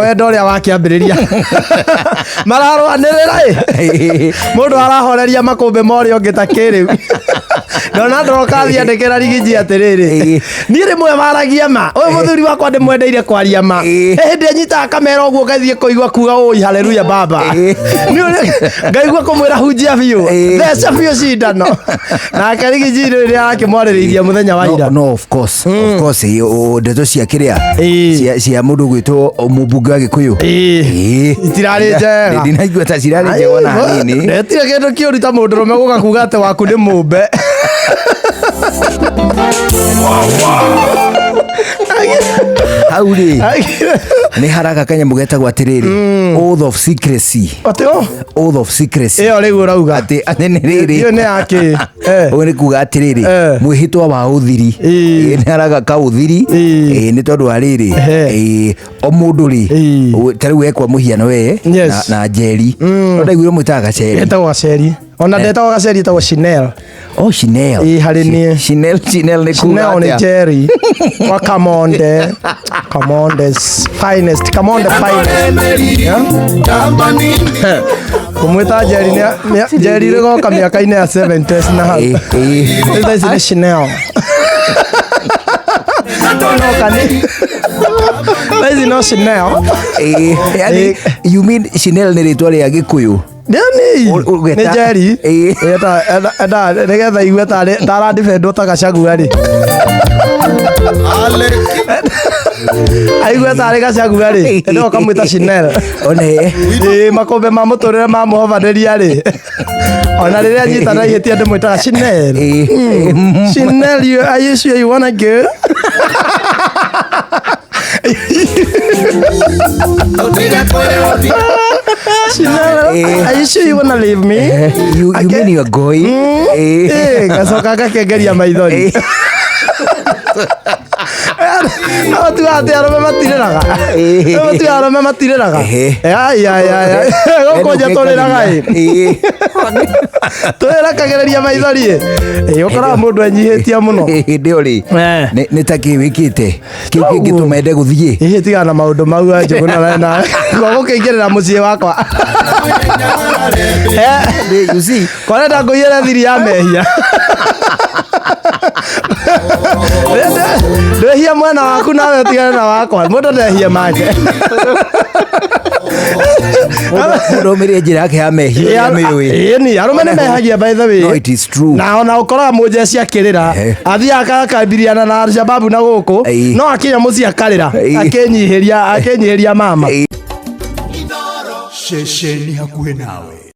Wendo ũrĩa wakĩambĩrĩria mararũanĩrĩra ĩ. Mũndũ arahoreria makũmbĩ ma ũrĩa ũngĩ ta kĩrĩu. Ndona ndroka thiandĩkĩra Rigiji atĩrĩrĩ, niĩ rĩmwe waragia ma, ũyũ mũthuri wakwa ndĩmwendeire kwaria ma. Hĩndĩ anyitaga kamera ũguo ngathiĩ kũigua kuga ũi haleluya baba. Nĩ ũrĩa ngaigua kũmwĩra hunjia biũ, theca biũ cindano. Nake Rigiji rĩrĩa arakĩmwarĩrĩirie mũthenya wa ira. No, no, of course, of course, ndeto cia kĩrĩa cia mũndũ gwĩtwo mũmbunge wa Gĩkũyũ. Itirarĩ njega. Ndinaigua ta cirarĩ njega ona hanini. Ndetire kĩndũ kĩũru ta mũndũrũme gũka kuga atĩ waku nĩ mũmbe. Hau rĩ nĩ haraka kanyamũ getagwo atĩrĩrĩ, oath of secrecy. Atĩ o Oath of secrecy. Ĩyo rĩu ũrauga. Atĩ nĩ rĩrĩ. Ĩyo nĩ yakĩ? Ũyũ nĩ kuga atĩrĩrĩ, mwĩhĩtwa wa ũthiri. Nĩ haraka ka ũthiri. Nĩ tondũ wa rĩrĩ, o mũndũ rĩ, ta rĩu we kwa mũhiano we na Njeri, no ndaiguire mwĩtaga Gaceri. Etagwo Gaceri. Ona ndetagwo Gaceri, etagwo Chanel. Oh, Chanel. Ĩĩ, harĩ niĩ. Chanel, Chanel nĩ kuga Chanel nĩ atĩa? Jerry wa Kamonde. Kamonde's finest. Kamonde finest. Yeah? Kũmwĩta Jerry Jerry rĩgoka mĩaka-inĩ ya 70s na hau. Ĩĩ. Rĩu thaa ici nĩ Chanel. No kani. Thaa ici no Chanel. Ĩĩ, yani, you mean Chanel nĩ rĩtwa rĩa Gĩkũyũ? Nĩ Ũgeta- nĩ Jerry. Nĩgetha igue tarĩ taradibendwo ta Gachagua rĩ. Aigue tarĩ Gachagua rĩ. Nĩ ũkamwĩta Chanel. One. Ĩĩ, makũmbĩ ma mũtũrĩre mamũhobanĩria rĩ. Ona rĩrĩa nyitana ihĩtia ndĩmwĩtaga Chanel. Chanel, are you sure you wanna go? Chanel, are you sure you wanna leave me? You mean you are going? Ngacoka ngakengeria maithori. Tuga atĩ arũme matirĩraga. Tuga arũme matirĩraga. Ai, ai, ai, ai. Gũkũ nja tũrĩraga ĩ. Tũrĩrekagĩrĩria maithori ĩ. Ĩ, ũkoraga mũndũ enyihĩtie mũno. Hĩndĩ ĩyo rĩ, nĩ ta kĩ wĩkĩte kĩu kĩngĩtũma ende gũthiĩ? Ĩhĩ, tigana na maũndũ mau Njũgũna, na gũkĩingĩrĩra mũciĩ wakwa. You see? Kwarenda ngũiyĩre thiri ya mehia. Ndwĩhia mwena waku nawe ũtigane na wakwa. Mũndũ ndehie make. Mũndũ aumĩrie njĩra yake ya mehia ũrĩa amĩũĩ. Ĩni, arũme nĩ mehagia, by the way. No, it is true. Na ona ũkoraga mũjeci akĩrĩra. Athiaga akambiriana na Alshababu na gũkũ. No akinya mũciĩ akarĩra. Akĩnyihĩria mama. Ceceni hakuhĩ nawe.